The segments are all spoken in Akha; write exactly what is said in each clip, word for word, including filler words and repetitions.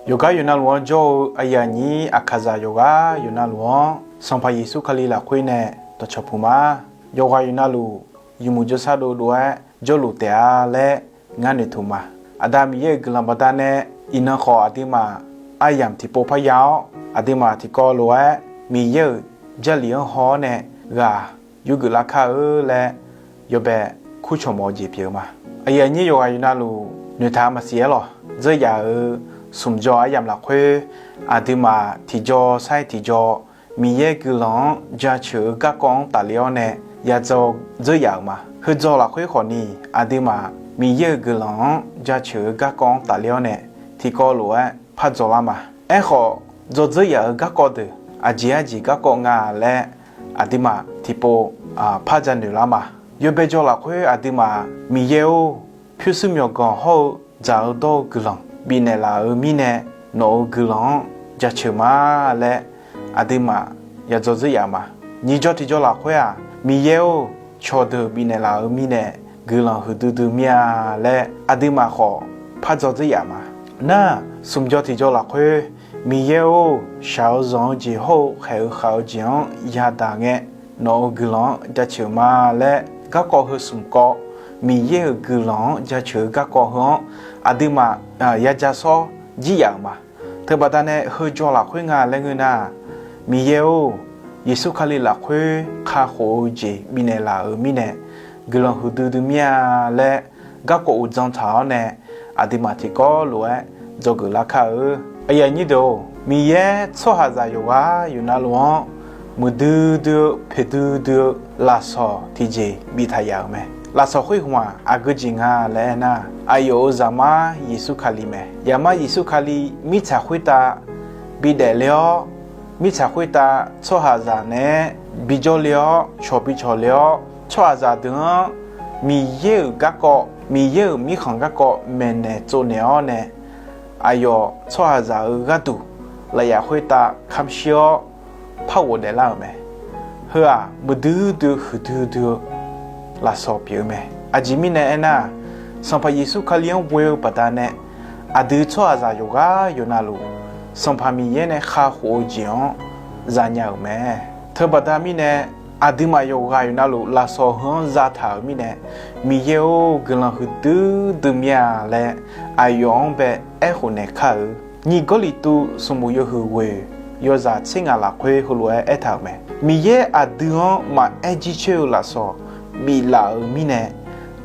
Yawqgar yawqnavluf-anr jawr-eu aqyuif aqnyir aqkaqzaq yawqghaq yawqnavluf-anr, Sanqpaq Yeqsur Kali lafkhoer nae dawqcawq puq ma. Yawqghaq yawqnavluf yawmuiq jawrshar dovdov-aer jawrluf taef-a laer ngar noeqtmq ma. Aqda Miqyaer-euq guiqlanq baqdanae, iqnan khawf aqduimaf aryamq tiqpov parya-awr, aqduimaf tiqkawv lof-aer Miqyaer-euq Jarlif-anr haw-awr nae ghaq yurgeuf lar kar-eu laer yawbae kurcawq mawf-eu jeq pyeuf-eu ma. Aqyuif aqnyir yawqghaq yawqnavluf noeqtaq maqsiq-aer lawq. Dzeur yaf-euq smq jaw aryamq lafkhoer, aqduimaf tiqjaw sar-iq tiqjaw Miqyaer guiqlanq-anr jaceuq-eu garkawv-anr tafle-awr nae yadzaw dzeur yaf-euq ma. Heudzaw lafkhoer khawfni, aqduimaf Miqyaer-euq guiqlanq-anr jaceuq-eu garkawv-anr tafle-awr nae tiqkawv lof-aer par dzaw lar ma. Aerkhawf, dzaw dzeur yaf-euq garkawv deuq aqjeq arjeq garkawv nga laer aqduimaf tiqpov par ja noeq lar ma. Yawbae jaw lafkhoer aqduimaf Miqyaer-or, pyurshuir myawqganq hawr-eu dzaq-eu dawr-eu guiqlanq bifnaeq laf-euq mirnae, nawq-euq guiqlanq-anr jaceuq ma laer aqduimaf yadzaw dzeur yaf ma. Nyiq jaw tiqjaw lafkhoer-aq, Miqyaer-or, cawqdeuq bifnaeq laf-euq mirnae, guiqlanq huiqdui dui mir-a laer aqduimaf khawf par dzaw dzeur yaf ma. Nar, smq jaw tiqjaw lafkhoer, Miqyaer-or, shaq-eu zanq-eu jeq hawr-eu khaeq-eu khav-eu jeq-anr yadaq ngae, nawq-euq guiqlanq-anr jaceuq ma laer garkawv heu smq kawv, Miqyaer-euq guiqlanq-anr jaceuq-eu garkawv heu-anr aqduimaf yaja sawr jir yaf-euq ma. Teubaqda nae heu jaw lafkhoer nga laer ngeur nar, Miqyaer-or, Yeqsur Kali lafkhoer kakhof-eu jeq bifnaeq laf-euq mirnae, guiqlanq huiqdui dui mir-a laer garkawv uqdzan taq-awr nae, aqduimaf tiqkawv lof-aer dzawgeuf lar kar-eu. Aqyuif aqnyir deuq-or, Miqyaer tsawrhaqzaq yawqghaq yawqnavluf-anr muiqdui dui-eu poeqdui dui-eu lafsawq tiqjeq biftaq yaf-euq mae. Lafsawq khoer hmq-aq aqgeu jeq nga laer aernar, aqyawf-euq Zaqmar Yeqsur Kali mae. Zaqmar Yeqsur Kali mirtsaq khoertav bidaef le-awr, mirtsaq khoertav tsawrhaqzaq naeq-aer bijawr le-awr, cawq bicawq le-awr, tsawrhaqzaq deuq-anr Miqyaer-euq garkawv, Miqyaer-euq mirkhanq garkawv maeqnaeq tsovnaeq-awr nae, aqyawf tsawrhaqzaq-euq gharduq lafyaf khoertav kamq shir-awr par ghofdaef lar-euq mae. Heu-aq muiqdui dui huiqdui dui-eu lafsawq pyeuf-eu mae. Aqjeq mirnae aernar, Sanqpaq Yeqsur Kali-anr ghoe-eu baqdanae, aqdui tsawrhaqzaq yawqghaq yawqnavluf, Sanqpaq Miqyaer nae kakhof-eu jeq-anr zanya-euq mae. Teubaqda mirnae, aqduimaf yawqghaq yawqnavluf lafsawq heu-anr zataq-euq mirnae, Miqyaer-or, guiqlanq huiqdui dui mir-a laer aqyawf-anr bae aerkhof naeq kar-eu. Nyiq Gawrliqtu sanqbof yawhuiq ghoeq yawzaq tser ngaq lafkhoer heulof-aer aertaq-euq mae. Miqyaer aqdui-anr maqaer jircoer-eu lafsawq biflaf-euq mirnae,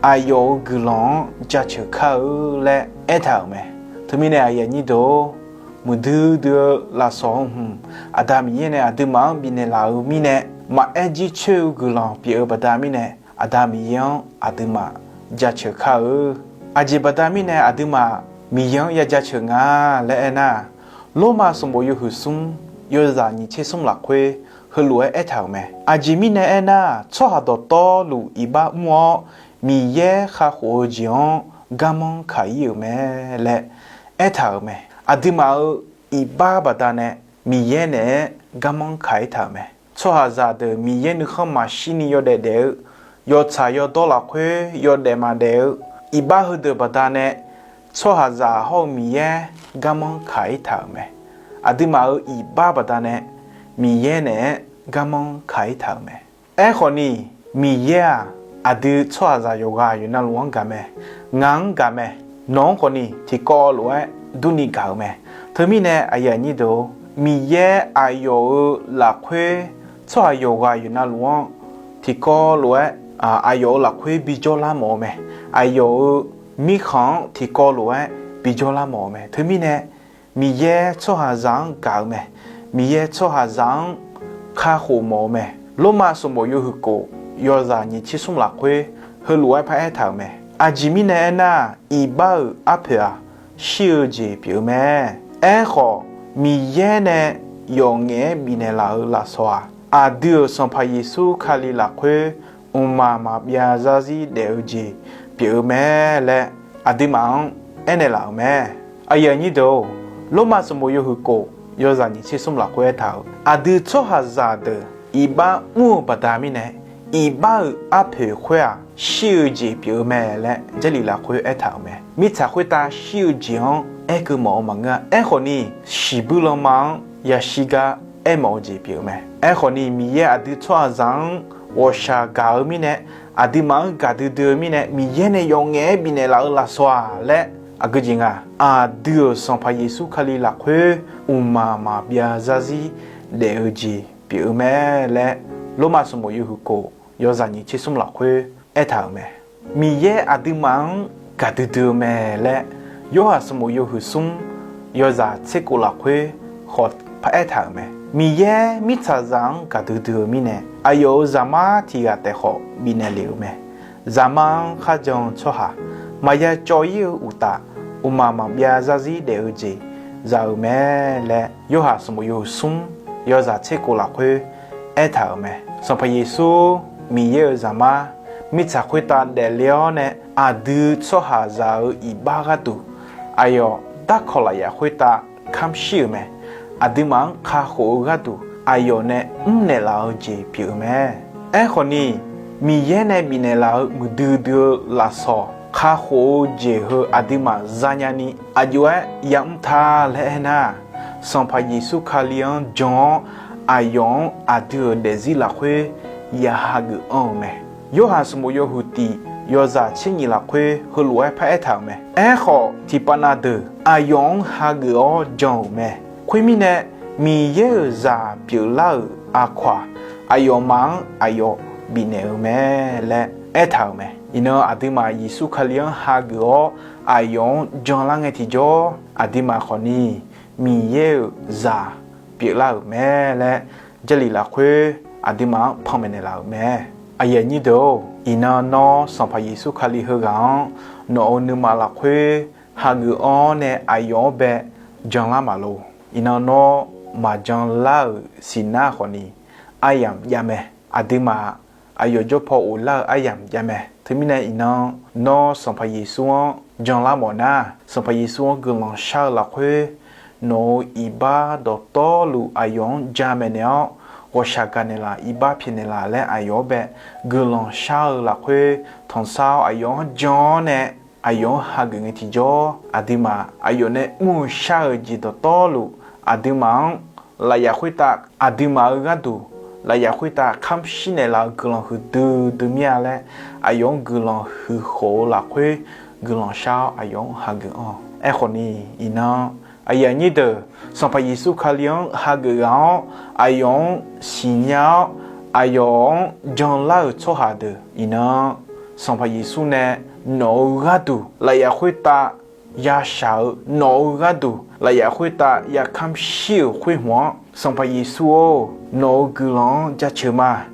aqyawf-euq guiqlanq-anr jaceuq kar-eu laer aertaq-euq mae. Teumirnae aqyuif aqnyir deuq-or, muiqdui dui-eu lafsawq-eu hmq, Aqda Miqyaer nae aqduimaf-anr bifnaeq laf-euq mirnae, maqaer jircoer-eu guiqlanq pyeuf-eu baqda mirnae, Aqda Miqyaer-anr aqduimaf jaceuq kar-eu. Aqjeq baqda mirnae aqduimaf Miqyaer-anr ya jaceuq nga laer aernar, Lormav sanqbof yawhuiq smr yawzaq nyiq tser smr lafkhoer heulof-aer aertaq-euq mae. Aqjeq mirnae aernar, tsawrhaq dawqtawvluf iqbax mr-awr, Miqyaer kakhof-eu jeq-anr garmanr kaq-ir-euq mae laer aertaq-euq mae. Aqduimaf-euq iqbax baqdanae Miqyaer naeq-aer garmanr kaq-ir taq-euq mae. Tsawrhaqzaq deuq Miqyaer nuikhanr maqshirni yawdaef daef-eu, yawtsaq yawdawr lafkhoer yawdaef maqdaef-eu iqbax heudeuq baqdanae, tsawrhaqzaq hawr-eu Miqyaer garmanr kaq-ir taq-euq mae. Aqduimaf-euq iqbax baqdanae Miqyaer naeq-aer garmanr kaq-ir taq-euq mae. Aerkhawfni, Miqyaer-aq, aqdui tsawrhaqzaq yawqghaq yawqnavluf-anr gaq mae. Ngaq-anr gaq mae. Nawq-anr khawfni tiqkawv lof-aer durni gaq-euq mae. Teumirnae aqyuif aqnyir deuq-or, Miqyaer aqyawf-euq lafkhoer tsawrhaq yawqghaq yawqnavluf-anr tiqkawv lof-aer, aqyawf-euq lafkhoer bijawr lar mawf-eu mae. Aqyawf-euq mirkhanq-anr tiqkawv lof-aer bijawr lar mawf-eu mae. Teumirnae Miqyaer tsawrhaqzaq-anr gaq-eu mae. Miqyaer tsawrhaqzaq-anr kakhof mawf-eu mae. Lormav sanqbof yawhuiq kof yawzaq nyiq tser smr lafkhoer heulof-aer paraer taq-euq mae. Aqjeq mirnae aernar, iqbax-euq arpoeq-aq, shir-eu jeq pyeuf-eu mae. Aerkhawf, Miqyaer nae yawf ngaef-aer bifnaeq laf-euq lafsawq-aq, aqdui-euq Sanqpaq Yeqsur Kali lafkhoer mqmaq maqbyav zarzir daef-eu jeq pyeuf-eu mae laer aqduimaf-anr aernaeq laf-euq mae. Aqyuif aqnyir deuq-or, Lormav sanqbof yawhuiq kof yawzaq nyiq tser smr lafkhoer aertaq-euq, aqdui tsawrhaqzaq deuq iqbax mr-eu baqda mirnae, iqbax-euq arpoeq khoer-aq, shir-eu jeq pyeuf-eu mae laer Jarlif lafkhoer aertaq-euq mae. Mirtsaq khoertav shir-eu jeq-anr aerkeuv mawf-eu maqngeur-a. Aerkhawf ni, shiqbuir lanma-anr yashir gar aermawf-eu jeq pyeuf-eu mae. Aerkhawf ni, Miqyaer aqdui tsawrhaqzaq-anr ghawqshaq gaq-eu mirnae, aqduimaf-anr gaqdui dui-eu mirnae, Miqyaer nae yawf ngaef-aer bifnaeq laf-eu lafsawq-aq laer, aqgeu jeq nga, aqdui-euq Sanqpaq Yeqsur Kali lafkhoer mqmaq maqbyav zarzir daef-eu jeq pyeuf-eu mae laer, Lormav sanqbof yawhuiq kof yawzaq nyiq tser smr lafkhoer aertaq-euq mae. Miqyaer aqduimaf-anr gaqdui dui-eu mae laer, Yorhaq sanqbof yawhuiq smr yawzaq tser kof lafkhoer khawf paraer taq-euq mae. Miqyaer mirtsaqzaq-anr gaqdui dui-eu mirnae, aqyawf-euq Zaqmar tiq ghaq taef khawf bifnaeq lef-euq mae. Zaqmar-anr kharjan-eu tsawrhaq maqya cawv-ir-eu uqtaf, mqmaq maqbyav zarzir daef-eu jeq za-eu mae laer, Yorhaq sanqbof yawhuiq smr yawzaq tser kof lafkhoer aertaq-euq mae. Sanqpaq Yeqsur, Miqyaer-euq Zaqmar, mirtsaq khoertav daefle-awr nae aqdui tsawrhaqzaq-euq iqbax gharduq aqyawf darkawq lafyaq khoertav kamr shir-euq mae. Aqduimaf-anr kakhof-eu gharduq aqyawf nae mrnaeq laf-eu jeq pyeuf-eu mae. Aerkhawf ni, Miqyaer nae bifnaeq laf-eu muiqdui dui-eu lafsawq kakhof-eu jeq heu aqduimaf zanya ni aqjox-aer yamr ta laer aernar, Sanqpaq Yeqsur Kali-anr jan-awr aqyawf-anr aqdui-euq daefzir lafkhoer ya hageuf anr-eu mae. Yorhaq sanqbof yawhuiq tiq yawzaq tser nyiq lafkhoer heulof-aer paraer taq-euq mae. Aerkhawf, tiqpav nav deuq aqyawf-anr hageuf-awr jan-euq mae. Khoermirnae, Miqyaer-euq zaq pyeuflar-euq aqkawq-aq, aqyawfmaf-anr aqyawf bifnaeq-eu mae laer aertaq-euq mae. Iqnan aqduimaf Yeqsur Kali-anr hageuf-awr aqyawf-anr janlar ngae tiqjawr, aqduimaf khawfni Miqyaer-euq zaq pyeuflar-euq mae laer, Jarlif lafkhoer aqduimaf-anr panmaeq naeqlaf-euq mae. Aqyuif aqnyir deuq-or, iqnan nawr Sanqpaq Yeqsur Kali heughaq-anr nawq-euq nuima lafkhoer hageuf anr-awr nae aqyawf-anr bae janlar maqlor. Iqnan nawr maqjan lar-euq siqnar khawfni aryamq jav mae. Aqduimaf aqyawf jawr paw ghoflar-eu aryamq jav mae. Teumirnae iqnan nawr Sanqpaq Yeqsur-anr janlar mawf nar, Sanqpaq Yeqsur-anr guiqlanq shar-eu lafkhoer nawq-euq iqbax dawqtawvluf aqyawf-anr jamaeq naeq-awr, ghawqshaq gaq naeqlaf, iqbax pyaeq naeqlaf laer aqyawf-anr bae guiqlanq shar-eu lafkhoer tanqsar-awr aqyawf-anr jan-awr nae aqyawf-anr hageuf ngae tiqjawr, aqduimaf aqyawf nae mr-eu shar-eu jeq dawqtawvluf aqduimaf-anr lafyaf khoertav aqduimaf-eu gharduq lafyaf khoertav kamr shir naeqlaf-eu guiqlanq huiqdui dui mir-a laer, aqyawf-anr guiqlanq huiqkhof-eu lafkhoer guiqlanq shar-awr aqyawf-anr hageuf anr-awq. Aerkhawfni, iqnan aqyuif aqnyir deuq, Sanqpaq Yeqsur Kali-anr hageuf ghaq-awr aqyawf-anr siqnya-awr aqyawf-anr janlar-euq tsawrhaq deuq, iqnan Sanqpaq Yeqsur nae nawq-euq gharduq lafyaf khoertav yashaq-eu, nawq-euq gharduq lafyaf khoertav yakamr shir-euq khoer hmq-anr, Sanqpaq Yeqsur-or, nawq-euq guiqlanq-anr jaceuq ma.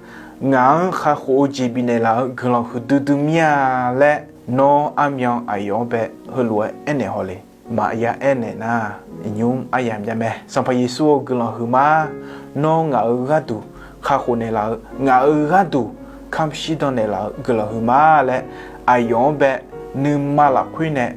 Ngaq-anr kakhof-eu jeq bifnaeq laf-eu guiqlanq huiqdui dui mir-a laer, nawr armyan aqyawf-anr bae heulof-aer aernaeq haw le. Maqya aernaeq nar, iqnymr aryamq jav mae. Sanqpaq Yeqsur-or, guiqlanq huiqma. Nawr ngaq-euq gharduq kakhof naeqlaf-eu, ngaq-euq gharduq kamr shirdan naeqlaf-eu guiqlanq huiqma laer, aqyawf-anr bae nuima lafkhoer nae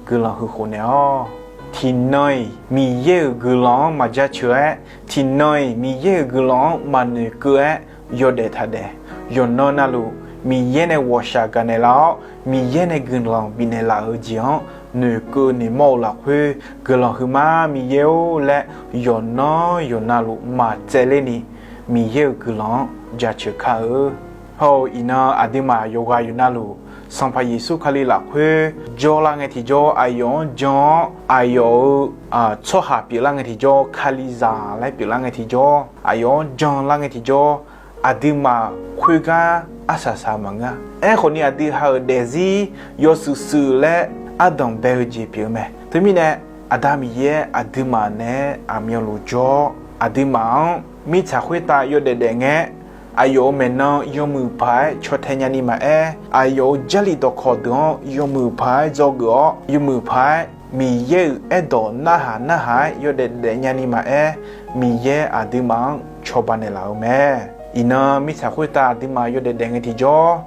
guiqlanq huiqkhof naeq-awr, tiqnan-iq Miqyaer-euq guiqlanq-anr maqjaceuq-aer, tiqnan-iq Miqyaer-euq guiqlanq-anr maqnoeqkeuv-aer yawdaef taqdaef. Yawqnan navluf Miqyaer nae ghawqshaq gaq naeqlaf-awr, Miqyaer nae guiqlanq bifnaeq laf-eu jeq-anr noeqkeuv noeqmawr-eu lafkhoer, guiqlanq huiqma Miqyaer-or laer yawqnan yawqnavluf maqtsaevler ni Miqyaer-euq guiqlanq-anr jaceuq kar-eu. Hawr-eu iqnan aqduimaf yawqghaq yawqnavluf Sanqpaq Yeqsur Kali lafkhoer jawrlar ngae tiqjawr, aqyawf-anr jan-awr aqyawf-euq tsawrhaq pyeuflar ngae tiqjawr, Kalizaq laer pyeuflar ngae tiqjawr, aqyawf-anr janlar ngae tiqjawr, aqduimaf khoergar arsaq saq maqngeur-a. Aerkhawfni aqdui ha-euq daefzir yawshuif shuif laer ardanq bae-eu jeq pyeuf-eu mae. Teumirnae, Aqda Miqyaer aqduimaf naeq-aer aqmyanluf jawr-awr, aqduimaf-anr mirtsaq khoertav yawdaef daef ngae-aer, aqyawf-euq maeqnan yawmuiq paq-aer caw tae nyani maqaer, aqyawf-euq jarlif dawqkawq deuq-anr yawmuiq paq-aer dzawgeuf-awr, yawmuiq paq-aer Miqyaer-euq aerdawq narhaq narhaq-aer yawdaef daef nyani maqaer, Miqyaer aqduimaf-anr cawba naeqlaf-eu mae. Iqnan mirtsaq khoertav aqduimaf yawdaef daef ngae tiqjawr,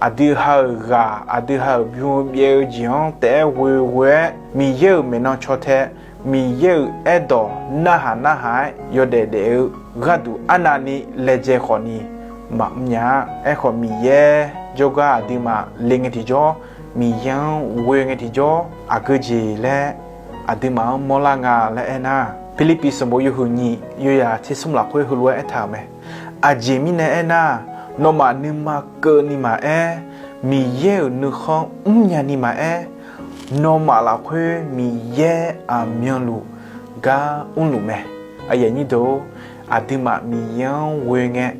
aqdui ha-euq ghaq, aqdui ha-euq bym-eu byaev-eu jeq-anr taef-aer ghoeghoe-aer, Miqyaer-euq maeqnan caw tae, Miqyaer-euq aerdawq narhaq narhaq-aer yawdaef daef-eu gharduq arnavni laejae khawfni maqmr nya-a. Aerkhawf, Miqyaer jawrgar aqduimaf le ngae tiqjawr, Miqyaer-anr ghoe ngae tiqjawr, aqgeu jeq laer aqduimaf-anr mawrlar nga laer aernar, Pirlirpiv sanqbof yawhuiq nyiq yawzaq tsersmr lafkhoer heulof-aer aertaq-euq mae. Aqjeq mirnae aernar, nawmaf nuima keuvni maqaer, Miqyaer-euq nuikhanr mrnya ni maqaer, nawmaf lafkhoer Miqyaer aqmyanluf gar mrluf mae. Aqyuif aqnyir deuq-or, aqduimaf Miqyaer-anr ghoe ngae,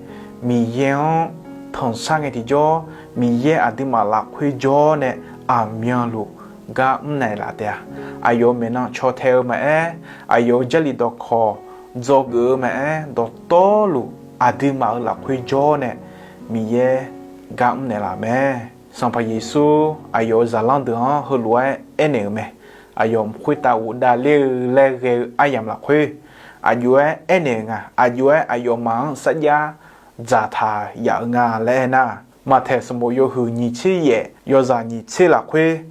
Miqyaer-anr tanqsar ngae tiqjawr, Miqyaer aqduimaf lafkhoer jawr nae aqmyanluf gar mrnaeq laf taef-a. Aqyawf-euq maeqnan caw tae-eu maqaer, aqyawf-euq jarlif dawqkawq dzawgeuf-eu maqaer, dawqtawvluf aqduimaf-euq lafkhoer jawr nae Miqyaer gar mrnaeq laf mae. Sanqpaq Yeqsur aqyawf-euq zaqlanr deuq-anr heulof-aer aernaeq-euq mae. Aqyawf khoertav ghofdav ler-eu laer ghae-eu aryamq lafkhoer, aqjox-aer aernaeq-euq nga. Aqjox-aer aqyawfmaf-anr sarjax dzaqtaq yaf-eu nga laer aernar, Maqtaeq sanqbof yawhuiq nyiq tser yaef yawzaq nyiq tser lafkhoer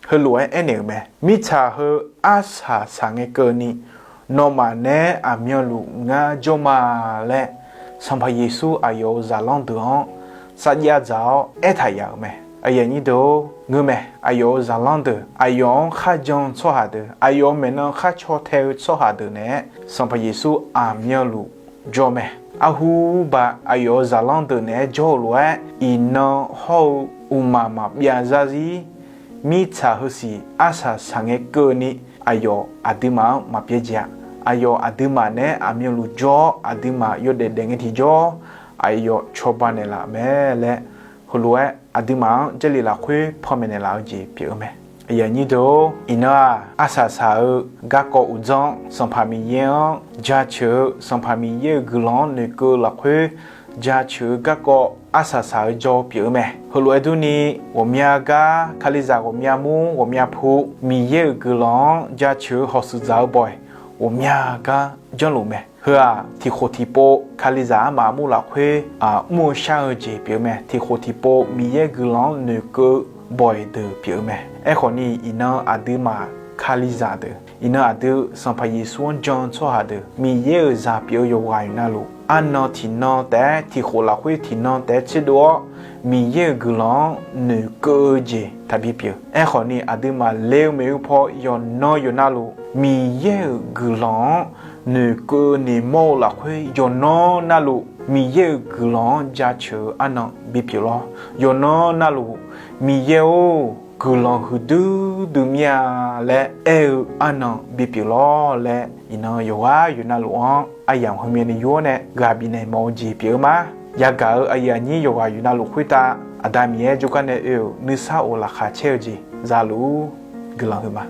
heulof-aer aernaeq-euq mae. Mirtsaq heu arsaq saq ngae keuvni, nawmaf naeq-aer aqmyanluf ngar jawr ma laer, Sanqpaq Yeqsur aqyawf-euq zaqlanr deuq-anr sarjax dzaq-awr aertaq yaf-euq mae. Aqyuif aqnyir deuq-or, ngeur mae. Aqyawf-euq zaqlanr deuq, aqyawf-anr kharjan-eu tsawrhaq deuq, aqyawf-euq maeqnan khar caw tae-eu tsawrhaq deuq naeq-aer Sanqpaq Yeqsur aqmyanluf jawr mae. Arhuba aqyawf-euq zaqlanr deuq naeq-aer jawr-eu lof-aer, iqnan hawr-eu uqmaq maqbyav zarzir, mirtsaq heusiq arsaq saq ngae keuvni, aqyawf aqduimaf-anr maqbyav jeq-a. Aqyawf aqduimaf naeq-aer aqmyanluf jawr-awr, aqduimaf yawdaef daef ngae tiqjawr, aqyawf cawba naeqlaf mae laer, heulof-aer aqduimaf-anr Jarlif lafkhoer panmaeq naeqlaf-eu jeq pyeuf-eu mae. Aqyuif aqnyir deuq-or, iqnan-aq, arsaq saq-eu garkawv uqdzan-anr Sanqpaq Miqyaer-anr jaceuq-eu, Sanqpaq Miqyaer-euq guiqlanq-anr noeqkeuv-eu lafkhoer jaceuq-eu garkawv arsaq saq-eu jawr pyeuf-eu mae. Heulof-aer durni, ghawqmya gar, Kalizaq ghawqmya mur ghawqmya pu, Miqyaer-euq guiqlanq-anr jaceuq-eu hawshuif dzaq-eu bawq-iq ghawqmya gar janrluf mae. Heu-aq, tiqkhof tiqpov Kalizaq armaf armur lafkhoer mr-eu shar-eu jeq pyeuf-eu mae. Tiqkhof tiqpov Miqyaer guiqlanq-anr noeqkeuv-eu bawq-iq deuq pyeuf-eu mae. Aerkhawf ni, iqnan aqduimaf Kalizaq deuq, iqnan aqdui Sanqpaq Yeqsur-anr jan-eu tsawrhaq deuq, Miqyaer-euq zaq pyeuf-eu yawqghaq navluf, arnan tiqnan taef-aer tiqkhof lafkhoer tiqnan taef-aer tserdov-awr, Miqyaer-euq guiqlanq-anr noeqkeuv-eu jeq taqbi pyeuf. Aerkhawf ni, aqduimaf le-eu maeqhu paw yawqnan yawqnavluf Miqyaer-euq guiqlanq-anr noeqkeuv noeqmawr-eu lafkhoer yawqnan navluf Miqyaer-euq guiqlanq-anr jaceuq-eu arnan bipyeuf lawr. Yawqnan navluf Miqyaer-or, guiqlanq huiqdui dui mir-a laer aer-eu arnan bipyeuf lawr laer, iqnan yawqghaq yawqnavluf-anr aryamq heumyav ni yur-awr nae ghaq bifnaeq mawf-eu jeq pyeuf-eu ma. Yagaq-euq aqyuif aqnyir yawqghaq yawqnavluf khoertav Aqda Miqyaer jawrgar nae oe-euq nuisar of laqkhaq caer-eu jeq zaluf-ur. Guiqlanq huiqma.